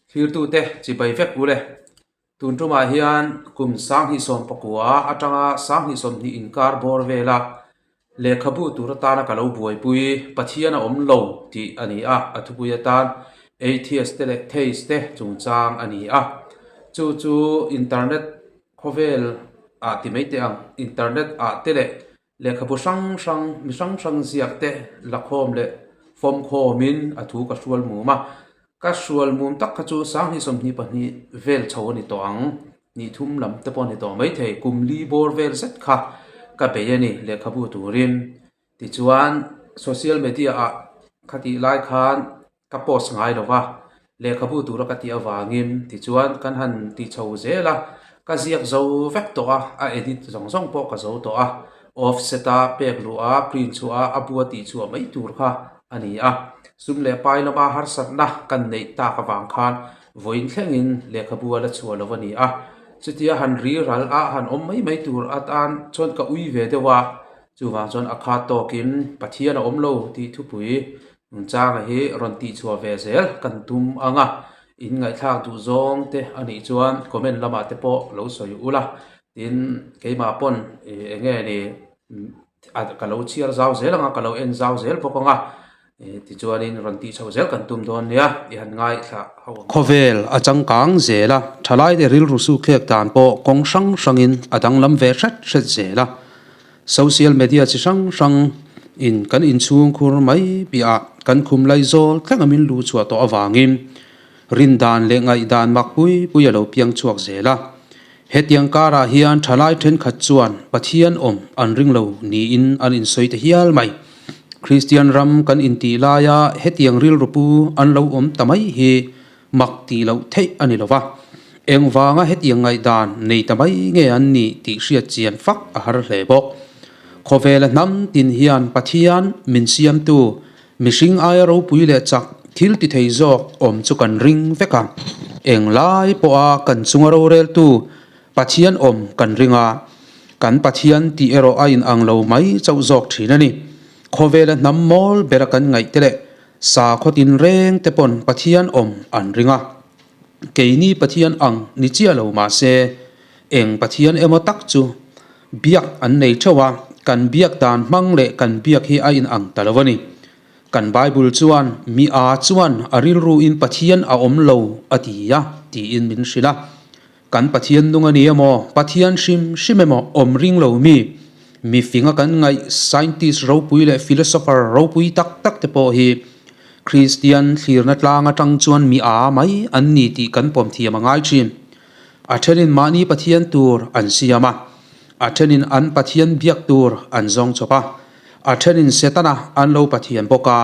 Thlirtute chibai vek u le. Tun tumah hian kum 2019 atanga 2020 inkar bawr vela lehkhabu tur atana ka lo buaipui Pathian a awm lo tih a ni a, a thupui atan Atheist te leh Theist te chungchang a ni a. Chu chu internet khawvel ah ti mai teh ang, internet ah te leh Lehkhabu hrang hrang, mi hrang hrang ziak te lakhawm leh fawmkhawmin a thu ka hrual mum a. Ka hrual mum tak kha chu 2022 vel chho a ni tawh ang, ni thum lam te pawh a ni tawh maithei, kum li bawr vel zet kha ka bei a ni lehkhabu turin. Tichuan social media ah khatih lai khan Ka post ngai lo va, lehkhabu tura ka tih avangin tichuan kan han ti chho zel a, ka ziak zo vek tawh a, a edit zawng zawng pawh ka zo tawh a, offset a pek luh a, print chhuah a, a bua tih chhuah mai tur kha a ni a. Sum leh pai lama harsatna kan neih tak avang khan vawiin thlengin lehkhabu a la chhuah lo a ni a, chutia han ri ral a han awm mai mai tur atan chuan ka ui ve deuh a, chuvang chuan a khat tawkin Pathian a awm lo tih thupui Nungchanga hi rawn tihchhuah ve zel kan tum ang a, in ngaihthlak duh zawng te a nih chuan comment lamah te pawh lo sawi ula, tin keimah pawn eng nge ni ka lo chhiar zau zel ang a, ka lo en zau zel bawk ang a, tichuanin rawn tihchhoh zel kan tum dawn nia i han ngaithla ho ang. Khawvel a changkang zel a, thalaite rilru sukthlek dan pawh kawng hrang hrangin a danglam ve hret hret zel a. Social media chi hrang hrang in kan inchhung khur mai piahah kan khum lai zawl thleng a min lu chhuah tawh avangin rin dan leh ngaih dan mak pui pui a lo piang chhuak zel a. Hetiang karah hian thalai thenkhat chuan Pathian awm an ring lo niin an insawi ta hial mai. Kristian ram kan intih laia hetiang rilru pu an lo awm ta mai hi Mak tih loh theih a ni lo va, engvanga hetiang ngaihdan nei ta mai nge an nih tih hriat chian fak a har hle bawk. Khawvela hnam tin hian Pathian min siamtu, mihring aia ropui leh chak thil ti thei zawk awm chu kan ring vek a. Englai pawha kan chunga roreltu Pathian awm kan ring a, kan Pathian tih erawh a inang lo mai chauh zawk thin a ni. Khawvela hnam mawl bera kan ngaih te leh Sakhaw tinreng te pawn Pathian awm an ring a, keini Pathian ang ni chiah lo mahse eng Pathian emaw tak chu biak an nei theuh a, kan biak dan hmang leh kan biak hi a inang ta lo a ni. Kan Bible chuan mi a chuan a rilruin Pathian a awm lo a ti a tiin min hrilh a, Kan Pathian nung a ni emaw, Pathian hrim hrim emaw awm ring lo mi, mi finga kan ngaih scientist ropui leh philosopher ropui tak tak te pawh hi Kristian thlirna tlang atang chuan mi a mai an ni tih kan pawm thiam a ngai thin. A thenin mahni Pathian tur an siam a, a thenin an Pathian biak tur an zawng chawp a, a thenin Setana an lo Pathian bawk a.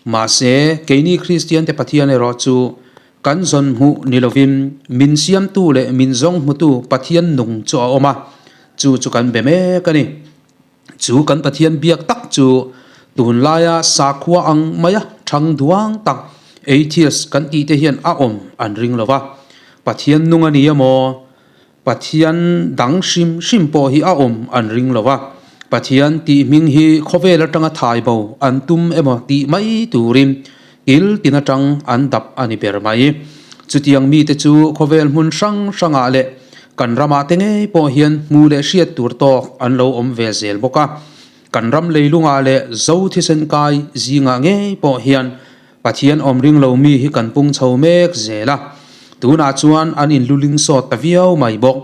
Mahse, keini Kristian te Pathian erawh chu Kan zawn hmuh ni lovin min siamtu leh min zawng hmutu Pathian nung chu a awm a, chu chu kan be mek a ni. Chu kan Pathian biak tak chu tunlaia sakhua ang maia thang duang tak atheist kan tih te hian a awm an ring lo va. Pathian nung a ni emaw, Pathian dang hrim hrim pawh hi a awm an ring lo va. Pathian tih hming hi khawvel atanga thai bo an tum emaw tih mai turin kil tin atang an dap a ni ber mai. Chutiang mite chu khawvel hmun hrang hrangah leh kan ramah te ngei pawh hian hmu leh hriat tur tawk an lo awm ve zel bawk a. Kan ram leilungah leh zo thisen kai zingah ngei pawh hian Pathian awm ring lo mi hi kan pung chho mek zel a, tunah chuan an inluling sawt ta viau mai bawk.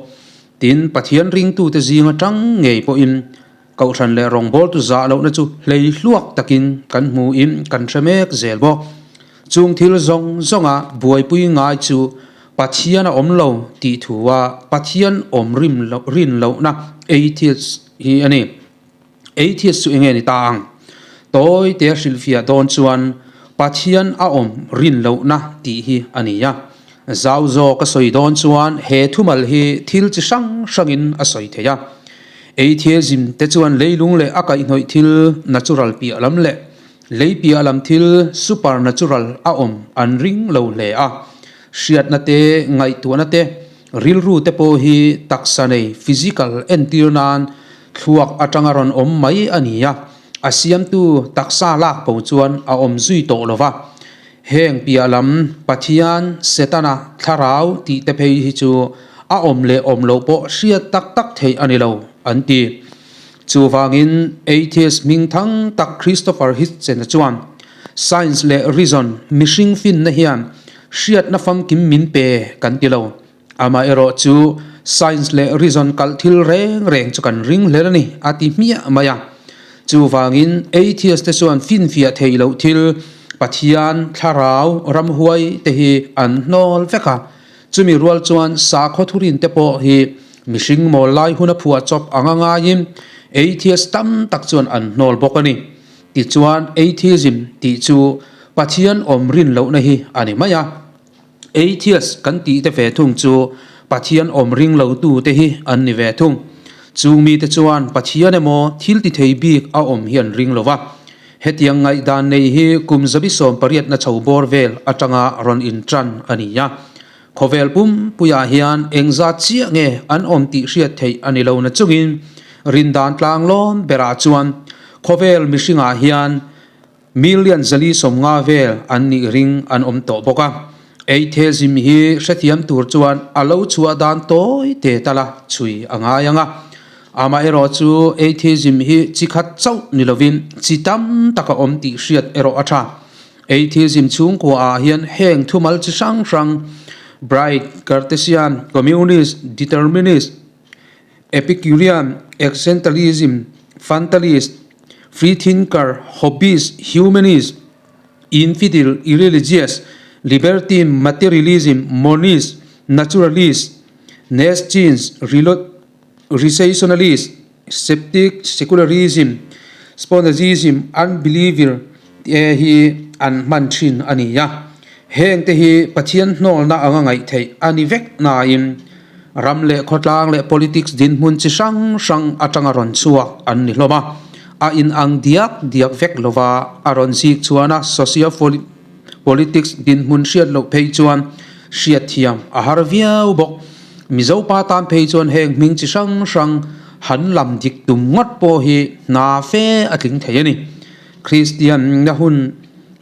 Tin, Pathian ringtute zing atang ngei pawhin Kohhran leh rawngbawltu zah lohna chu hlei hluak takin kan hmuin kan hre mek zel bawk. Chung thil zawng zawnga buaipui ngai chu Pathian a awm lo tih thua Pathian awm rim rin lohna atheist hi a ni. Atheist chu enge ni ta ang? Tawi te hrilhfiah dawn chuan Pathian a awm rin lohna tih hi a ni a. Zau zawk a sawi dawn chuan he thumal hi thil chi hrang hrangin a sawi thei a. Atheism te chuan leilung leh a kaihhnawih thil natural piah lam leh lei piah lam thil supernatural a awm an ring lo hle a. Hriatna te, ngaihtuahna te, Rilru te pawh hi taksa nei, physical, entir nan thluak atanga rawn awm mai a ni a, a siamtu taksa lak po chuan a awm zui tawh lo va. Heng piah lam Pathian, Setana, Thlarau tih te phei hi chu a awm leh awm loh pawh hriat tak tak theih a ni lo, an ti. Chuvangin atheist hming thang tak Christopher Hitchens-a chuan, Science leh reason, mihring finna hian hriatna famkim min pe kan ti lo. Amaherawh chu science leh reason kalh thil reng reng chu kan ring hlel a ni, a ti hmiah mai a. Chuvangin atheist te chuan finfiah theih loh thil, Pathian, thlarau, ramhuai te hi an hnawl vek a. Chumi rual chuan sakhaw thurin te pawh hi mihring mawl lai huna phuah chawp anga ngaiin atheist tam tak chuan an hnawl bawk a ni. Tichuan atheism tih chu Pathian awm rin lohna hi a ni mai a. Atheist kan tih te ve thung chu Pathian awm ring lo tu te hi an ni ve thung. Chung mite chuan Pathian emaw thil ti thei bik a awm hi an ring lo va. Hetiang ngaihdan nei hi kum zabi sawmpariatna chho bawr vel atanga rawn intan a ni a. Khawvel pumpuiah hian engzat chiah nge an awm tih hriat theih a ni lo na chungin rindan tlanglawn berah chuan khawvel mihringah hian Million zali 50 vel an nih ring an awm tawh bawk a. Atheism hi hrethiam tur chuan a lo chhuah dan tawi te tala chhui a ngai ang a. Amaherawh chu atheism hi chi khat chauh ni lovin chi tam tak a awm tih hriat erawh a tha. Atheism chhungkua ah hian heng thumal chi hrang hrang, Bright, Cartesian, Communist, Determinist, Epicurean, Existentialism, Fatalist, Freethinker, Hobbyist, Humanist, Infidel, Irreligious, Libertine, Materialism, Monist, Naturalist, Nietzscheans, Recessionalist, Sceptic, Secularism, Spinozaism, Unbeliever te hi an hman thin a ni a. Heng te hi Pathian hnawlna anga ngaih theih a ni vek nain ram leh khawtlang leh politics dinhmun chi hrang hrang atanga rawn chhuak an ni hlawm a. A inang diak diak vek lova a rawn zik chuan a socio politics dinhmun hriat loh phei chuan hriatthiam a har viau bawk. Mizo pa tan phei chuan heng hming chi hrang hrang han lam dik tum ngawt pawh hi hna fe a tling thei a ni. Kristian na hun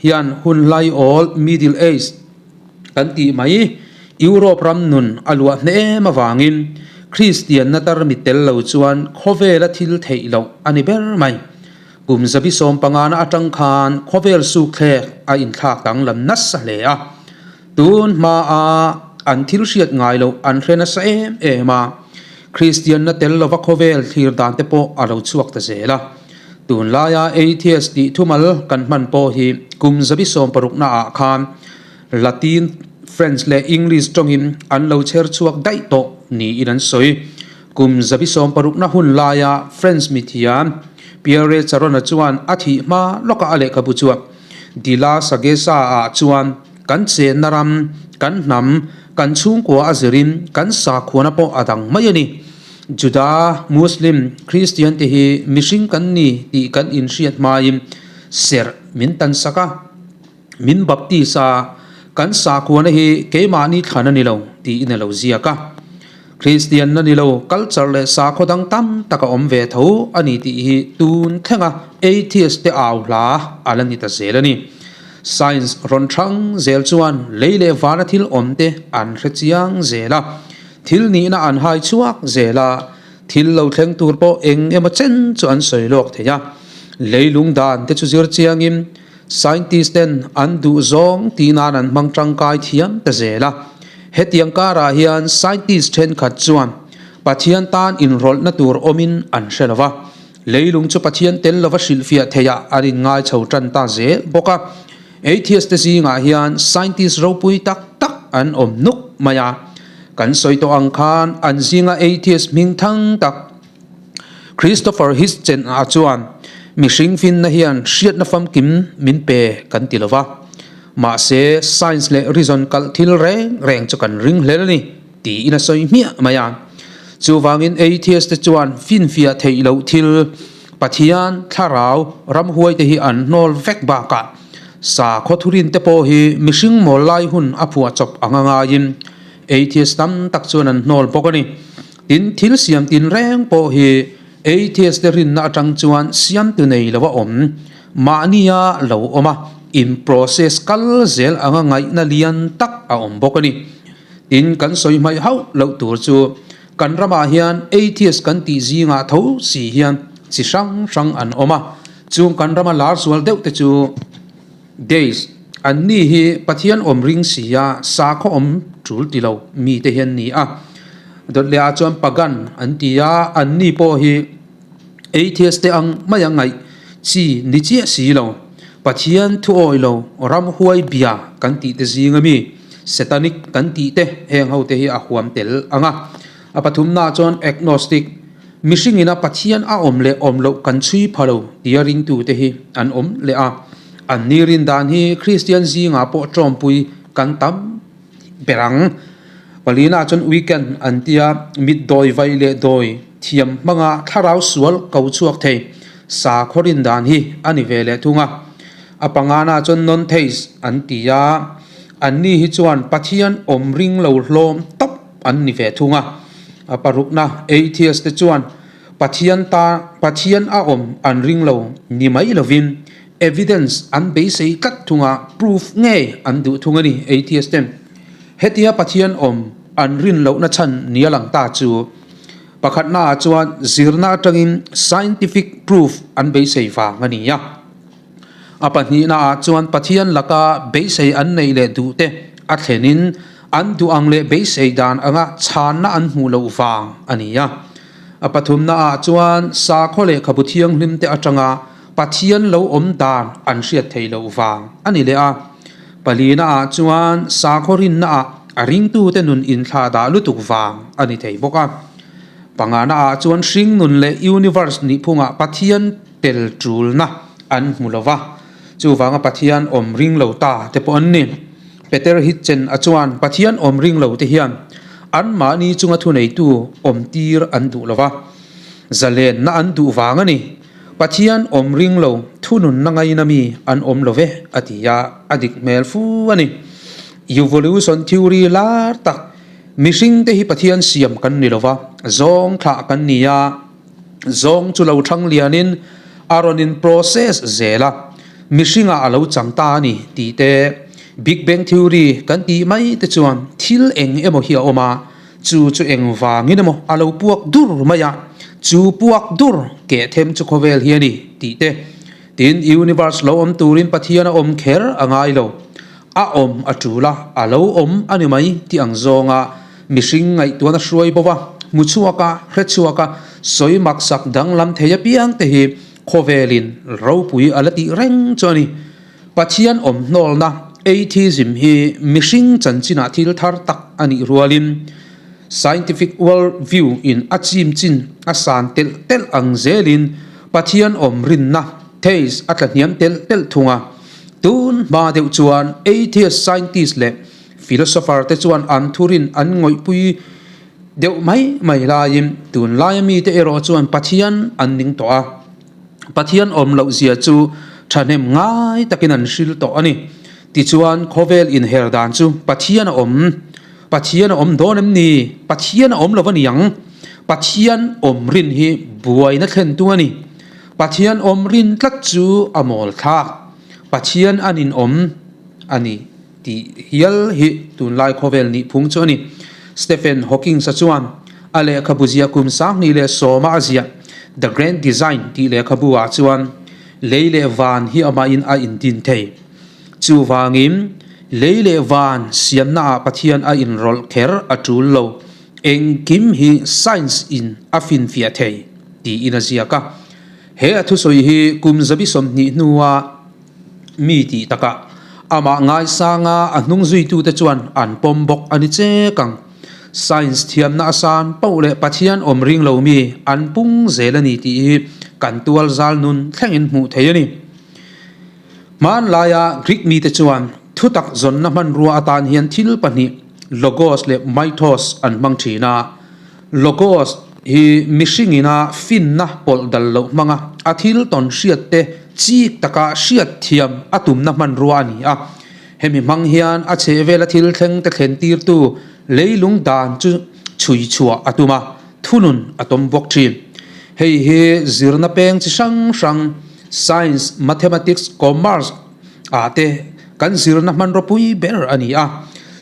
hian hun laiawl, Middle Age, kan tih mai, Europe ram nun a luah hnem avangin Kristianna tarmit tel lo chuan khawvela thil theih loh a ni ber mai. Kum zabi 15 na atang khan khawvel sukthlek a inthlak danglam nasa hle a. Tun hmaa an thil hriat ngai loh an hre nasa em em a, Kristianna tel lova khawvel thlir dan te pawh a lo chhuak ta zel a. Tunlaia atheist tih thumal kan hman pawh hi kum zabi 60 naah khan Latin, French leh English tawngin an lo chher chhuak daih tawh niin an sawi. Kum zabi 60 na hun laia French mithiam Pierre Charon-a chuan a thih hma lawka a lehkhabu chuah De la Sagesse-ah chuan kan chenna ram, kan hnam, kan chhungkua a zirin kan sakhuana pawh a dang mai a ni. Juda, Muslim, Kristian te hi mihring kan ni tih kan inhriat hmain serh min tan sak a, min baptis a, kan sakhuana hi keimahni thlan a ni lo tiin a lo ziak a. Kristian na ni lo, culture leh sakhaw dang tam tak a awm ve tho a ni tih hi tun thlenga atheist te au hla a la ni ta zel a ni. Science rawn thang zel chuan lei leh vana thil awm te an hre chiang zel a. Thil nihna an hai chhuak zel a, thil lo thleng tur pawh eng emaw chen chu an sawi lawk thei a. Leilung dan te chu zir chiangin scientist ten an duh zawng tih nan an hmang tangkai thiam ta zel a. Hetiang karah hian scientist thenkhat chuan Pathian tan inrawlhna tur awmin an hre lo va, leilung chu Pathian tel lova hrilhfiah theihah an inngai chho tan ta zel bawk a. Atheist te zingah hian scientist ropui tak tak an awm nuk mai a. Kan sawi tawh ang khan an zinga atheist hming thang tak Christopher Hitchens-a chuan mihring finna hian hriatna famkim min pe kan ti lo va. Mahse science leh reason kalh thil reng reng chu kan ring hlel a ni tiin a sawi hmiah mai a. Chuvangin atheist te chuan finfiah theih loh thil Pathian, thlarau, ramhuai te hi an hnawl vek bakah sakhaw thurin te pawh hi mihring mawl lai hun a phuah chawp anga ngaiin atheist tam tak chuan an hnawl bawk a ni. Tin, thil siam tin reng pawh hi atheist te rinna atang chuan siamtu nei lo a awm, mahnia lo awm a. in process kal zel anga ngaihna lian tak a awm bawk a ni. Tin, kan sawi hmaih hauh loh tur chu kan ramah hian atheist kan tih zingah tho si hian chi hrang hrang an awm a, chung kan rama lar zual deuh te chu Deist an ni hi Pathian awm ring si a, sakhaw awm tul ti lo mi te hi an ni a. Dawt leh ah chuan Pagan an ti a, an ni pawh hi Atheist te ang mai a ngaih chi ni chiah si lo. Pathian thu awi lo, ramhuai bia kan tih te zing ami, Satanic kan tih te heng ho te hi a huam tel ang a. A pathumna ah chuan Agnostic, mihring ina Pathian a awm leh awm loh kan chhui pha lo tia ringtute hi an awm leh a. An ni rin dan hi Kristian zingah pawh tawmpui kan tam ber ang. Palina chuan weekend an tia mit dawi vai leh dawi thiam hmanga thlarau sual ko chhuak thei sakhaw rin dan hi a ni ve leh thung a. A pangana chuan non-theist an ti a, an ni hi chuan Pathian awm ring lo hlawm tawp an ni ve thung a. A parukna, atheist te chuan Pathian ta Pathian a awm an ring lo ni mai lovin evidence an beisei tlat thung a, proof ngei an duh thung a ni atheist ten. Hetia Pathian awm an rin lohna chhan nia lang ta chu pakhatnaah chuan zirna atangin scientific proof an beisei vang a ni a. A pahnihnaah chuan Pathian laka beisei an neih leh duh te a thlenin an duh ang leh beisei dan anga chhanna an hmuh loh vang a ni a. A pathumnaah chuan sakhaw lehkhabu thianghlim te atanga Pathian lo awm dan an hriat theih loh vang a ni leh a. Palinaah chuan sakhaw rinnaah a ringtute nun inthlah dah lutuk vang a ni thei bawk a. Panganaah chuan hringnun leh universe nihphungah Pathian tel tulna an hmu lo va, chuvanga Pathian awm ring lo ta te pawh an ni. Peter Hitchen a chuan Pathian awm ring lo te hian anmahni chunga thuneitu awm tir an duh lo va, zalenna an duh vang a ni. Pathian awm ring lo thununna ngaina mi an awm lo ve a ti a, a dik hmel fu a ni. Evolution theory lar tak, mihring te hi Pathian siam kan ni lo va, zawng thlah kan ni a, Zawng chu lo thang lianin a rawn in process zel a, mihringah a lo chang ta a ni tih te, Big Bang Theory kan tih mai te chuan thil eng emaw hi a awm a, chu chu eng vangin emaw a lo puak dur mai a, chu puak dur keh them chu khawvel hi a ni tih te, tin universe lo awm turin Pathian a awm kher a ngai lo, a awm a tul a, a lo awm a ni mai tih ang zawnga Mihring ngaihtuahna hruai bo a, hmu chhuak a, hre chhuak a, sawi maksak danglam thei apiang te hi khawvelin ropui a la tih reng chu a ni. Pathian awm hnawlna, atheism, hi mihring chanchinah thil thar tak a nih rualin scientific world view in a chim chin a san telh telh ang zelin Pathian awm rinna, theist, a tlahniam telh telh thung a. Tun hma deuh chuan atheist scientist leh Philosopher te chuan an thurin an ngawihpui deuh mai mai laiin tunlaia mite erawh chuan Pathian an ning tawh a, Pathian awm loh zia chu thahnem ngai takin an hril tawh a ni. Tichuan khawvel inher dan chu Pathian a awm, Pathian a awm dawn em ni? Pathian a awm lo a ni ang. Pathian awm rin hi buaina thlentu a ni. Pathian awm rin tlat chu a mawl thlak. Pathian an inawm a ni. Tih hial hi tunlai khawvel nih phung chu a ni. Stephen Hawkings-a chuan a lehkhabu ziah kum 2010 a ziah The Grand Design tih lehkhabu ah chuan lei leh van hi amahin a indin thei. Chuvangin lei leh van siamna ah Pathian a inrawlh kher a tul lo, engkim hi science in a finfiah thei tiin a ziak a. He a thusawi hi kum 120 hnua Mi tih takah amah ngaisanga a hnung zuitute chuan an pawm bawk a ni chek ang. Science thiamna a san poh leh Pathian awm ring lo mi an pung zel a ni tih hi kan tual zal nun thlengin hmuh theih a ni. Hmanlaia Greek mite chuan thutak zawnna hmanrua atan hian thil pahnih, logos leh mythos an hmang thin a. Logos hi mihring ina finna pawlh dal loh hmanga a thil tawn hriat te chik taka hriat thiam a tumna hmanrua a ni a. Hemi hmang hian a chhehvela thil thleng te thlen tirtu leilung dan chu chhui chhuah a tum a, thunun a tawm bawk thin. Hei hi zirna peng chi hrang hrang, science, mathematics, commerce, ah te kan zirna hmanraw pui ber a ni a.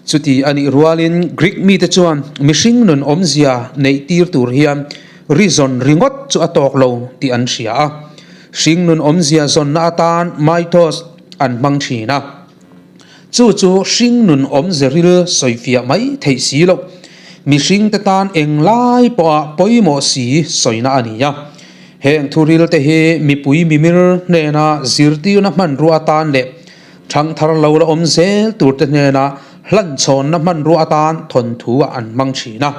Chuti a nih rualin Greek mite chuan mihring nun awmzia neih tir tur hian reason ringawt chu a tawk lo tih an hria a. Hring nun awmzia zawnna atan mythos an hmang thin a. Chu chu hring nun awmze ril sawifiah mai theih si loh. Mihringte tan eng lai pawha pawimawh si sawina a ni a. Heng thuril te hi mipui mimir hnena zirtirna hmanrua atan leh thangthar lo la awm zel turte hnena hlanchhawnna hmanrua atan thawnthu ah an hmang thin a.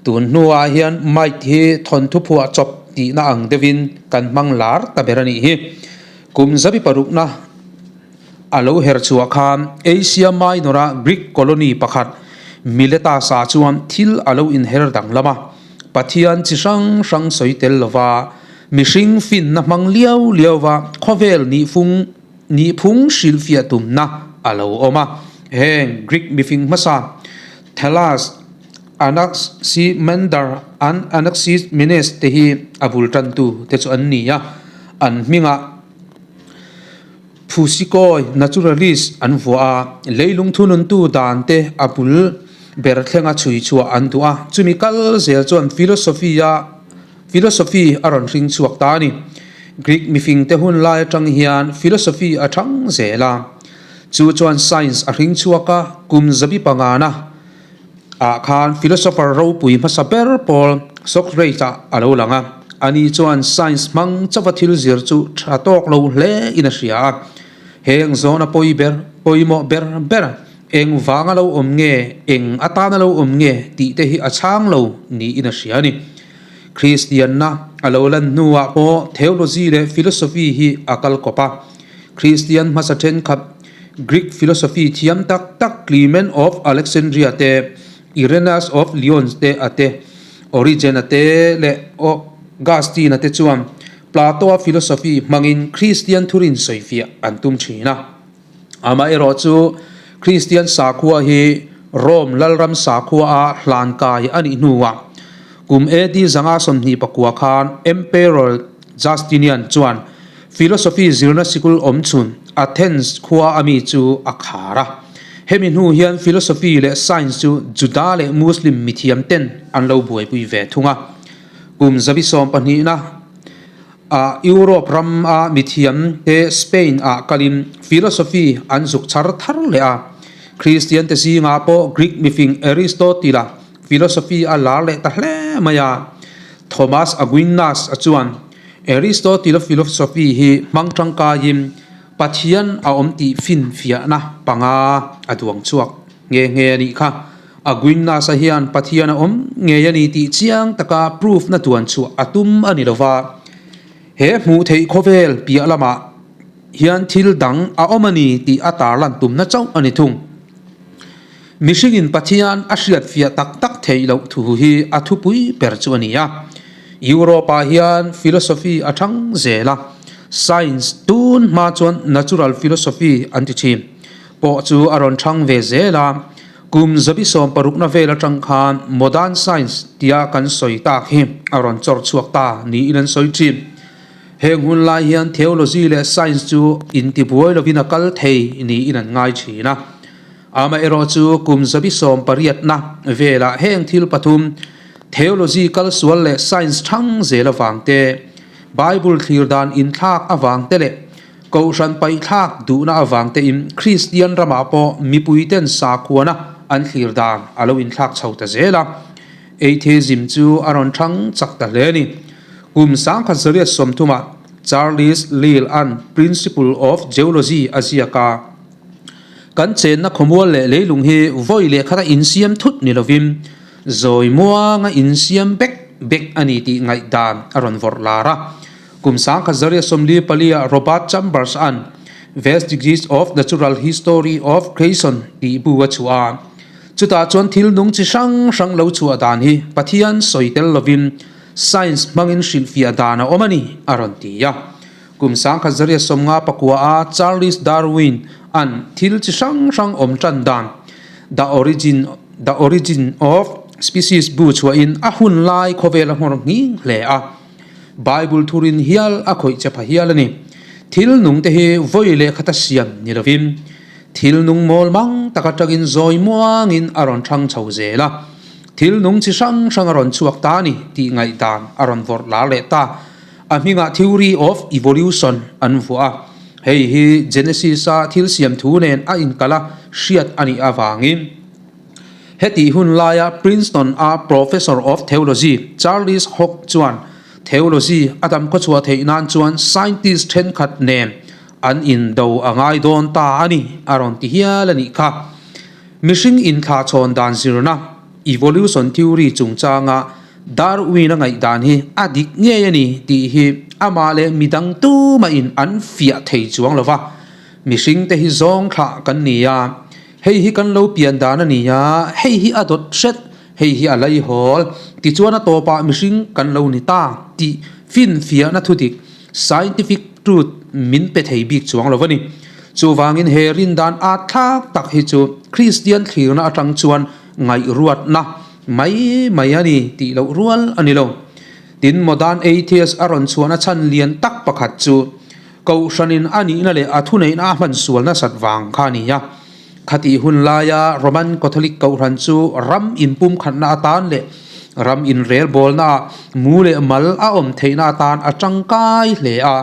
Tun hnuah hian mic hi thawnthu phuah chawp tihna ang deuhin kan hmang lar ta ber a nih hi. Kum zabi parukna A lo her chhuah khan Asia Minor-a Greek colony pakhat Miletus-ah chuan thil a lo inher danglam a. Pathian chi hrang hrang sawi tel lova mihring finna hmang liau liauva khawvel nihfung nihphung hrilhfiah tumna a lo awm a. Heng Greek mifing hmasa Thales, Anaximander and Anaximenes te hi a bul tantu te chu an ni a, an hmingah Phusikawi, naturalist, an vuah a, leilung thununtu dan te a bul ber thlenga chhui chhuah an duh a, chumi kal zel chuan philosophy a philosophy a rawn hring chhuak ta a ni. Greek mifing te hun lai atang hian philosophy a thang zel a, chu chuan science a hring chhuak a, kum zabi pangana ah khan philosopher ropui hmasa ber pawl Socrates-a a lo lang a, ani chuan science hmang chauha thil zir chu tha tawk lo hle in a hria a, heng zawna pawi ber, pawimawh ber ber, eng vanga lo awm nge, eng atana lo awm nge tih te hi a chhang lo niin a hria a ni. Kristianna a lo lan hnuah pawh theology leh philosophy hi a kal kawp a, Kristian hmasa thenkhat Greek philosophy thiam tak tak Clement of Alexandria te, Irenaeus of Lyons te a te, Origen-a te leh Augustine-a te chuan Plato-a philosophy hmangin Kristian thurin sawifiah an tum thin a. Amaherawh chu Kristian sakhua hi Rome lalram sakhua-a hlankai a nih hnuah kum AD 129 khan Emperor Justinian chuan Philosophy zirna sikul awm chhun Athens khua a mi chu a khar a. Hemi hnu hian philosophy leh science chu Juda leh Muslim mithiam ten an lo buaipui ve thung a. Kum 12na ah Europe ram a mithiam te Spain ah kalin philosophy an zuk chhar thar leh a. Christian te zingah pawh Greek mifing Aristotle a philosophy a lar leh ta hle mai a. Thomas Aquinas a chuan Aristotle-a philosophy hi hmang tangkaiin Pathian a awm tih finfiahna panga a duang chhuak nghe nghe a nih kha. Aquinas-a hian Pathian a awm ngei a ni tih chiang taka proof-na duan chhuah a tum a ni lo va, he hmuh theih khawvel piah lamah hian thil dang a awm a ni tih a tarlan tumna chauh a ni thung. Mihringin Pathian a hriatfiah tak tak theih loh thu hi a thupui ber chu a ni a. Europe-ah hian philosophy a thang zel a, science tun hma chuan natural philosophy an ti thin pawh chu a rawn thang ve zel a. Kum 16na vel atang khan modern science tia kan sawi tak hi a rawn chawr chhuak ta niin an sawi thin. Heng hun lai hian theology leh science chu intibuai lovin a kal thei niin an ngai thin a. Amaherawh chu kum 18na velah heng thil pathum, theology kalsual leh science thang zel avang te, Bible thlir dan inthlak avang te leh Kohhran paihthlak duhna avang tein Kristian ramah pawh mipuiten sakhuana an thlir dan a lo inthlak chho ta zel a. Atheism chu a rawn thang chak ta hle a ni. Kum 1930ah Charles Lyell-a'n Principle of Geology a ziak a. Kan chenna khawmual leh leilung hi vawi leh khata insiam thut ni lovin zawi muanga insiam bek bek a ni tih ngaihdan a rawn vawrh lar a. Kum 1944 ah Robert Chambers a'n Vestiges of Natural History of Creation tih bu a chhuah a. Chutah chuan thil nung chi hrang hrang lo chhuah dan hi Pathian sawi tel lovin science hmangin hrilhfiah dan a awm a ni a rawn ti a. Kum 1959 a Charles Darwin an thil chi hrang hrang awm tan dan The Origin The Origin of Species bu chhuahin a hun lai khawvel a nghawr nghing hle a. Bible thurin hial a khawih che pha hial a ni. Thil nung te hi vawi leh khata siam ni lovin thil nung mawl mang tak atangin zawi muangin a rawn thang chho zel a, thil nung chi hrang hrang a rawn chhuak ta a ni tih ngaihdan a rawn vawrh lar leh ta. A hmingah Theory of Evolution an vuah a, hei hi Genesis-a thil siam thu nen a inkalh a hriat a nih avangin Hetih hun laia Princeton-a Professor of Theology Charles Hock chuan Theology a dam khawchhuah theih nan chuan scientist thenkhat nen an indo a ngai dawn ta a ni a rawn ti hial a nih kha. Mihring inthlahchhawn dan zirna, evolution theory, chungchanga Darwin-a ngaihdan hi a dik ngei a ni tih hi amah leh midang tumahin an fiah thei chuang lo va, mihringte hi zawng thlah kan ni a. Hei hi kan lo pian dan a ni a, hei hi a dawt hret, hei hi a laihawl, tichuan a tawpah mihring kan lo ni ta tih finfiahna thudik, scientific truth, min pe thei bik chuang lo a ni. Chuvangin he rindan at thlak tak hi chu Kristian thlirna atang chuan ngaihruatna mai mai a ni tih loh rual a ni lo. Tin, modern atheist a rawn chhuahna chhan lian tak pakhat chu Kohhranin a nihna leh a thuneihna a hman sual nasat vang kha a ni a. Khatih hun laia Roman Catholic Kohhran chu ram inpumkhatna atan leh ram inrelbawlnaah mu leh mal a awm theihna atan a tangkai hle a.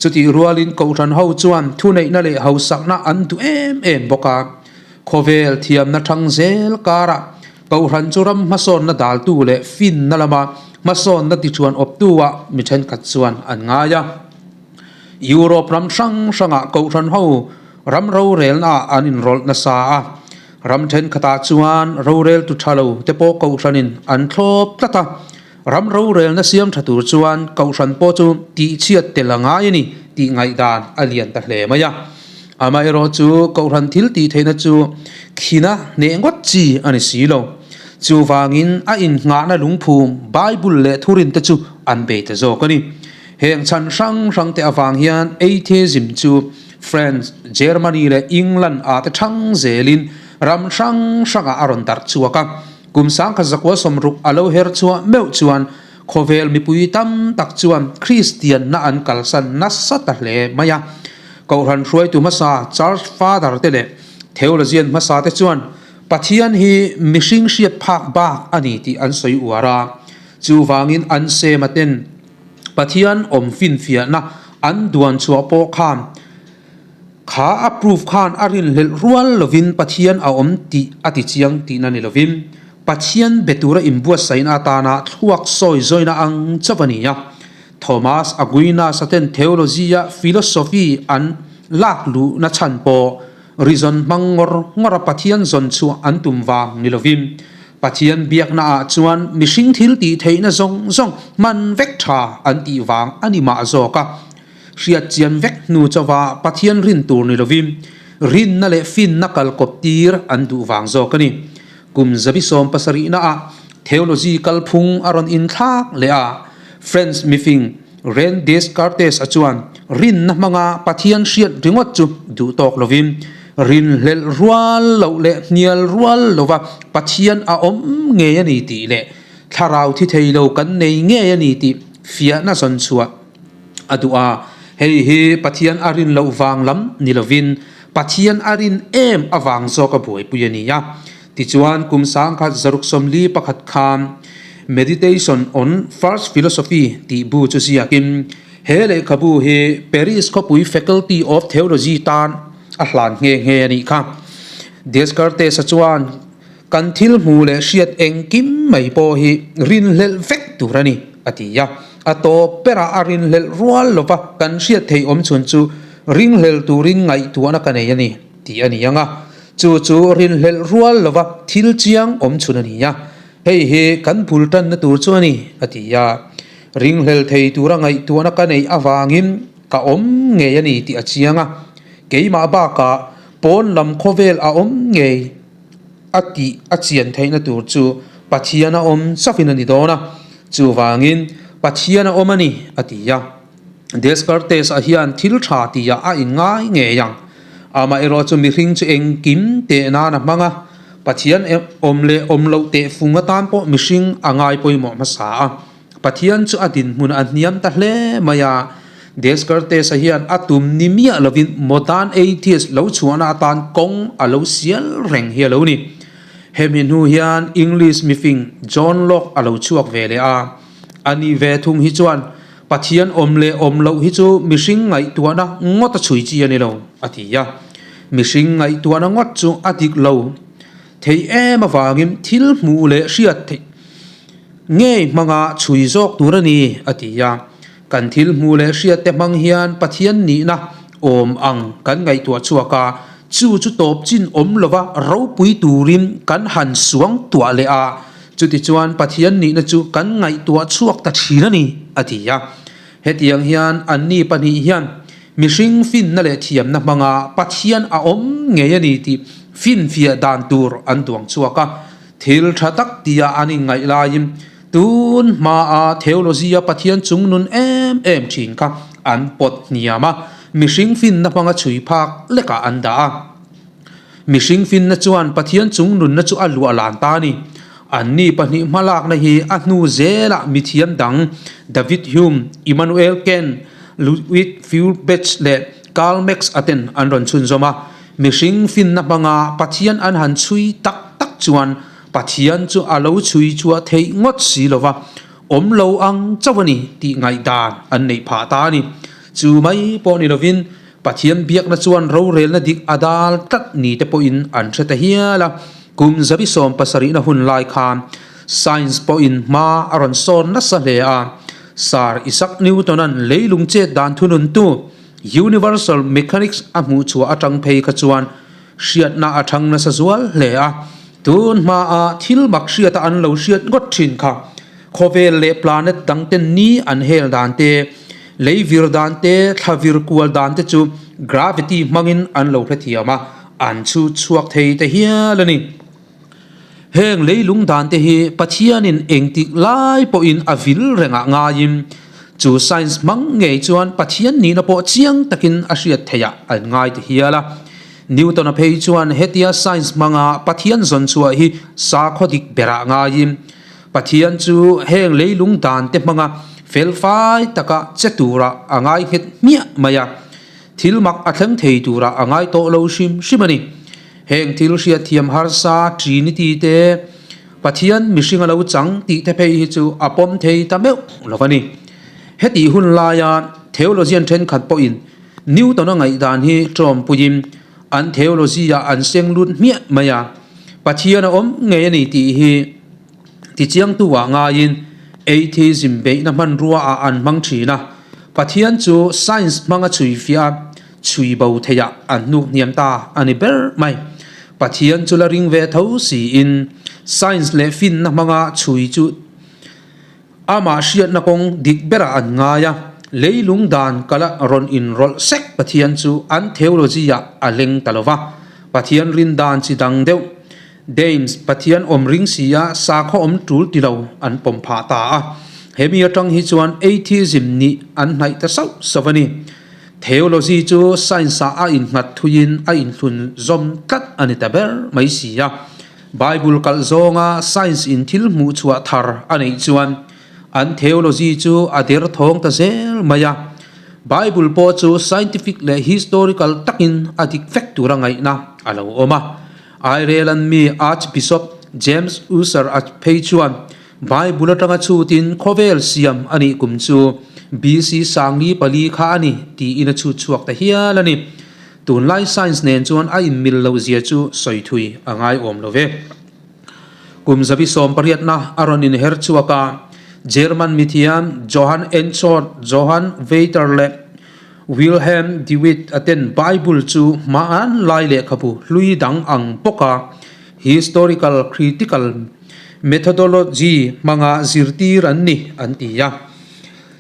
Chutih rualin Kohhran ho chuan thuneihna leh hausakna an duh em em bawk a. Khawvel thiamna thang zel karah Kohhran chu ram hmasawnna daltu leh finna lama hmasawnna tichuan awptu-ah mi thenkhat chuan an ngai a. Europe ram hrang hrangah Kohhran ho ram rorelnaah an inrawlh nasa a, ram thenkhatah chuan roreltu tha lo te pawh Kohhranin an thlawp tlat a, ram rorelna siam tha tur chuan Kohhran pawh chu tihchhiat tel a ngai a ni tih ngaihdan a lian ta hle mai a. Amaherawhchu Kohhran thil tih theihna chu khina hneh ngawt chi a ni si lo. Chuvangin a innghahna lungphum Bible leh thurinte chu an bei ta zawk a ni. Heng chhan hrang hrang te avang hian atheism chu France, Germany leh England ah te thang zelin ram hrang hrangah a rawn darh chhuak a. Kum sangkhat zakua sawmruk a lo her chhuah meuh chuan khawvel mipui tam tak chuan Kristianna an kalsan nasa ta hle mai a. Kohhran hruaitu hmasa Church Father te leh Theologian hmasa te chuan Pathian hi mihring hriat phak bak a ni tih an sawi uar a. Chuvangin an sema ten Pathian awm finfiahna an duan chhuah pawh khan kha a proof khan a rinhlelh rual lovin Pathian a awm tih a ti chiang tihna ni lovin Pathian be tura inbuatsaihna atana thluak sawi zawina ang chauh a ni a. Thomas Aquinas-a ten theology-a philosophy an lak luhna chhan pawh reason hmang ngawr ngawra Pathian zawn chhuah an tum vang ni lovin Pathian biaknaah chuan mihring thil tih theihna zawng zawng hman vek tha an tih vang a ni mah zawk a. Hriat chian vek hnu chauha Pathian rin tur ni lovin rinna leh finna kalkawp tir an duh vang zawk a ni. Kum zabi sawm pasarihnaah theology kalphung a rawn inthlak leh a, French mifing René Descartes-a chuan rinna hmanga Pathian hriat ringawt chu duh tawk lovin, rinhlelh rual loh leh hnial rual lova Pathian a awm ngei a ni tih leh thlarau thi thei lo kan nei ngei a ni tih fiahna zawn chhuah a duh a. Hei hi Pathian a rin loh vang lam ni lovin Pathian a rin em avang zawk a buaipui a ni a. Tichuan, kum sangkhat zaruk sawmli pakhat khan Meditation on First Philosophy tih bu chu ziakin he lehkhabu hi Paris khawpui Faculty of Theology tan a hlan nghe nghe a nih kha. Descartes-a chuan kan thil hmuh leh hriat engkim mai pawh hi rinhlelh vek tur a ni, a ti a. A tawp berah a rinhlelh rual lova kan hriat theih awm chhun chu ringhlel turin ngaihtuahna ka nei a ni, tih a ni ang a. Chu chu rinhlelh rual lova thil chiang awm chhun a ni a, hei hi kan bul tanna tur chu a ni, a ti a. Ringhlel thei tura ngaihtuahna ka neih avangin ka awm ngei a ni tih a chiang a, keimah bakah pawn lam khawvel a awm ngei a tih a chian theihna tur chu Pathian a awm chauhin a ni dawn a, chuvangin Pathian a awm a ni, a ti a. Descartes-a hian thil tha tia a inngai ngei ang. Amaherawh chu mihring chu engkim teh nan a hmang a, Pathian awm leh awm loh teh fung atan pawh mihring a ngai pawimawh hmasa a. Pathian chu a dinhmun a hniam ta hle mai a. Descartes-a hian a tum ni miah lovin modern atheist lo chhuahna atan kawng a lo sial reng hi a lo ni. Hemi hnu hian English mifing John Locke a lo chhuak ve leh a. A nih ve thung hi chuan Pathian awm leh awm loh hi chu mihring ngaihtuahna ngawt a chhui chi a ni lo, a ti a. Mihring ngaihtuahna ngawt chu a dik lo thei em avangin thil hmuh leh hriat theih ngei hmanga chhui zawk tur a ni, a ti a. Kan thil hmuh leh hriat te hmang hian Pathian nihna awm ang kan ngaihtuah chhuak a, chu chu tawp chin awm lova ropui turin kan han suang tuah leh a, chutichuan Pathian nihna chu kan ngaihtuah chhuak ta thin a ni, a ti a. Hetiang hian anni pahnih hian mihring finna leh thiamna hmanga Pathian a awm ngei a ni tih finfiah dan tur an duang chhuak a, thil tha tak tia an inngaih laiin Tun hmaa theology-a Pathian chungnun em em thin kha an pawt hniam a, mihring finna hmanga chhui phak lekah an dah a. Mihring finna chuan Pathian chungnunna chu a luah lan ta a ni. Anni pahnih hmalakna hi a hnu zelah mithiam dang David Hume, Immanuel Kant, Ludwig Feuerbach leh Karl Marx a ten an rawn chhunzawm a. Mihring finna hmanga Pathian an han chhui tak tak chuan Pathian chu a lo chhui chhuah theih ngawt si lo va, awm lo ang chauh a ni tih ngaihdan an neih phah ta a ni. Chu mai pawh ni lovin Pathian biakna chuan rorelna dik a dal tlat ni te pawhin an hre ta hial a. Kum zabi sawm pasarihna hun lai khan science pawhin hma a rawn sawn nasa hle a. Sir Isaac Newton-a'n leilung chet dan thununtu Universal Mechanics a hmuh chhuah atang phei kha chuan Hriatna a thang nasa zual hle a, tun hmaa thil mak hriata an lo hriat ngawt thin kha khawvel leh planet dangten ni an hel dan te, lei vir dan te, thla vir kual dan te chu gravity hmangin an lo hrethiam a, an chhut chhuak thei ta hial a ni. Heng leilung dan te hi Pathianin engtik lai pawhin a vil rengah ngaiin chu science hmang ngei chuan Pathian nihna pawh chiang takin a hriat theihah an ngai ta hial a. Newton-a phei chuan hetia science hmanga Pathian zawn chhuah hi sakhaw dik berah ngaiin Pathian chu heng leilung dan te hmanga felfai taka che turah a ngai nghet hmiah mai a, thil mak a thleng thei turah a ngai tawh lo hrim hrim a ni. Heng thil hriatthiam harsa Trinity te, Pathian mihring a lo chang tih te phei hi chu a pawm thei ta meuh lo a ni. Hetih hun laia theologian thenkhat pawhin Newton-a ngaihdan hi tawmpuiin an theology-ah an seng lut hmiah mai a, Pathian a awm ngei a ni tih hi tichiangtu-ah ngaiin atheism beihna hmanrua-ah an hmang thin a, Pathian chu science hmanga chhuifiah a, Chhui bo theiah an hnuk hniam ta a ni ber mai. Pathian chu la ring ve tho siin science leh finna hmanga chhui chu amah hriatna kawng dik berah an ngai a, leilung dan kala rawn inrawlh sek Pathian chu an theology-ah a leng ta lo va. Pathian rin dan chi dang deuh Danes, Pathian awm ring si a sakhaw awm tul ti lo an pawm phah ta a. Hemi atang hi chuan atheism nih an hnaih ta sauh sauh a ni. Theology chu science-ah a innghat thuiin a inthlun zawm tlat a ni ta ber mai si a. Bible kalh zawnga science in thil hmuh chhuah thar a neih chuan an theology chu a der thawng ta zel mai a. Bible pawh chu scientific leh historical takin a dik vek tura ngaihna a lo awm a. Ireland mi Archbishop James Ussher a phei chuan Bible atanga chhutin khawvel siam a nih kum chu BC sangli pali kha a ni tiin a chhut chhuak ta hial a ni. Tunlai science nen chuan a inmil loh zia chu sawi thui a ngaiawm lo ve. Kum zabi sawm pariatna a rawn inher chhuak a, German mithiam Johann Enckhort, Johann Weiter leh Wilhelm de Witt a ten Bible chu hmaan lai lehkhabu hlui dang ang bawka historical critical methodology hmanga zirtir an ni an ti a.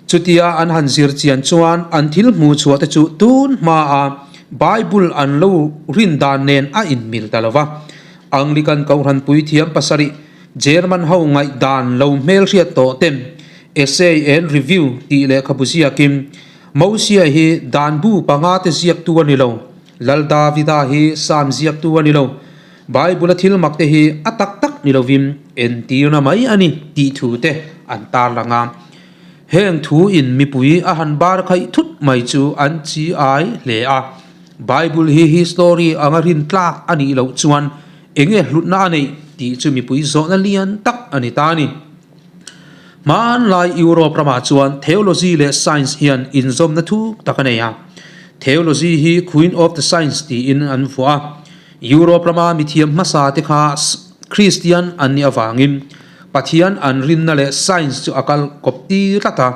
Chutia an han zir chian chuan an thil hmuh chhuah te chu tun hmaa Bible an lo rin dan nen a inmil ta lo va. Anglican Kohhran puithiam pasarih German ho ngaihdan lo hmelhriat tawh ten Essay and Review tih lehkhabu ziakin Mosia hi dan bu panga te ziaktu a ni lo, Lal Davida hi Psalm ziaktu a ni lo. Bible-a thil mak te hi a tak tak ni lovin entirna mai a ni tih thu te an tarlang a. Heng thu in mipui a han bar khaih thut mai chu an chi ai hle a. Bible hi history anga rin tlak a nih loh chuan enge hlutna a neih tih chu mipui zawhna lian tak a ni ta a ni. Hmanlai Europe ramah chuan theology leh science hian inzawmna thuk tak a nei a. Theology hi Queen of the Science tiin an vuah a. Europe rama mithiam hmasa te kha Kristian an nih avangin Pathian an rinna leh science chu a kal kawp tir tlat a.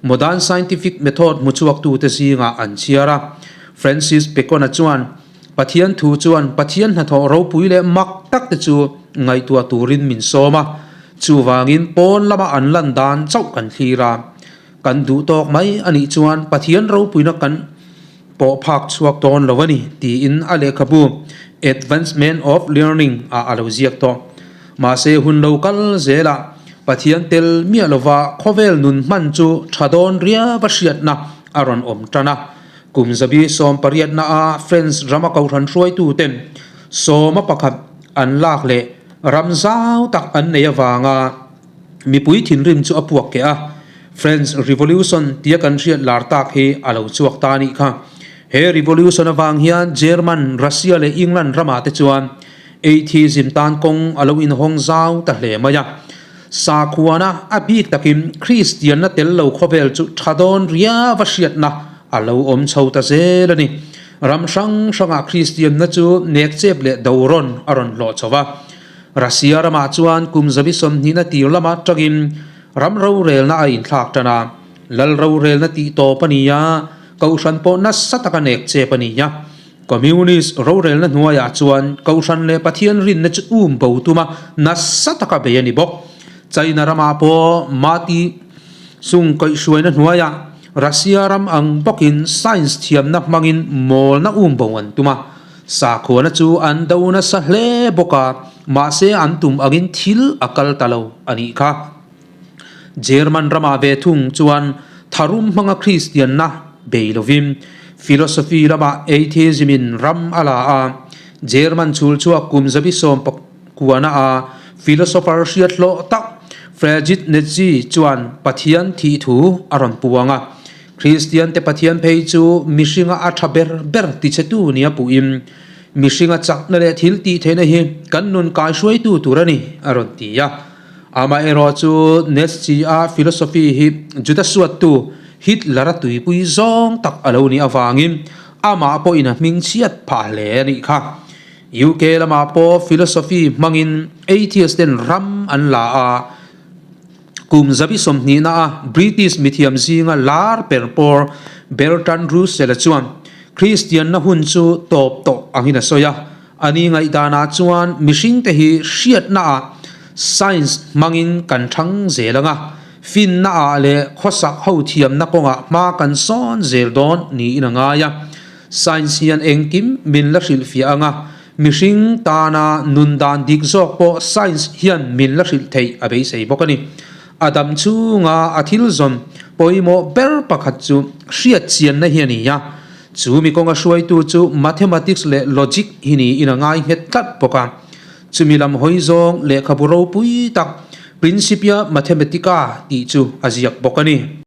Modern scientific method hmuchhuaktute zingah an chhiar a. Francis Bacon-a chuan, Pathian thu chuan Pathian hnathawh ropui leh mak tak te chu ngaihtuah turin min sawm a. Chuvangin pawn lama an lan dan chauh kan thlir a. Kan duh tawk mai a nih chuan Pathian ropuina kan pawh phak chhuak dawn lo a ni, tiin a lehkhabu Advancement of Learning ah a lo ziak tawh. Mahse hun lo kal zelah Pathian tel miah lova khawvel nun hman chu tha dawn riava hriatna a rawn awm tan a. Kum zabi sawm pariatna a France rama kohhran hruaituten sawma pakhat an lak leh ram zau tak an nei avanga mipui thinrim chu a puak keh a, French Revolution tia kan hriat lar tak hi a lo chhuak ta a nih kha. He revolution avang hian German, Russia leh England ramah te chuan atheism tan kawng a lo inhawng zau ta hle mai a. Sakhuana a bik takin Kristianna tel lo khawvel chu tha dawn riava hriatna a lo awm chho ta zel a ni. Ram hrang hrangah Kristianna chu nekchep leh dorawn a rawn hlawh chho va. Russia ramah chuan kum zabi sawmhnihna tir lama tangin ram rorelna a inthlak tan a, lal rorelna tih tawp a ni a, kohhran pawh nasa taka nek chep a ni a. Communist rorelna hnuaiah chuan kohhran leh Pathian rinna chu um bo tuma nasa taka bei a ni bawk. China ramah pawh Mati Sung kaihhruaina hnuaiah Russia ram ang bawkin science thiamna hmangin mawlna um bo an tum a. Sakhuana chu an do nasa hle bawk a, mahse an tum angin thil a kal ta lo a nih kha. German ramah ve thung chuan tharum hmanga Kristianna bei lovin philosophy lamah atheism in ram a la a, German chhul chhuak kum zabi sawm pakuana a philosopher hriat hlawh tak Friedrich Nietzsche chuan Pathian thih thu a rawn puang a. Kristian te Pathian phei chu mihringa a tha ber ber tichhetu nia puhin, mihringa chakna leh thil tih theihna hi kan nun kaihruaitu tur a ni, a rawn ti a. Amaherawh chu Nietzsche-a philosophy hi Juda suattu Hitler-a tuipui zawng tak a lo nih avangin amah pawhin a hmingchhiat phah hle a nih kha. UK lamah pawh philosophy hmangin atheist ten ram an la a. Kum zabi sawmhnihna a British mithiam zinga lar per pawr Bertrand Russell-a chuan Kristianna hun chu tawp tawh angin a sawi a. A ni ngaihdanah chuan mihringte hi hriatnaah science hmangin kan thang zel ang a, finnaah leh khawsak ho thiamna kawngah hma kan sawn zel dawn niin a ngai a. Science hian engkim min la hrilhfiah ang a, Mihring tana nun dan dik zawk pawh science hian min la hrilh theih a beisei bawk a ni. A dam chhunga a thil zawn pawimawh ber pakhat chu hriat chianna hi a ni a, chu mi kawnga hruaitu chu mathematics leh logic hi niin a ngai nghet tlat bawk a. Chumi lam hawi zawng lehkhabu ropui tak Principia Mathematica tih chu a ziak bawk a ni.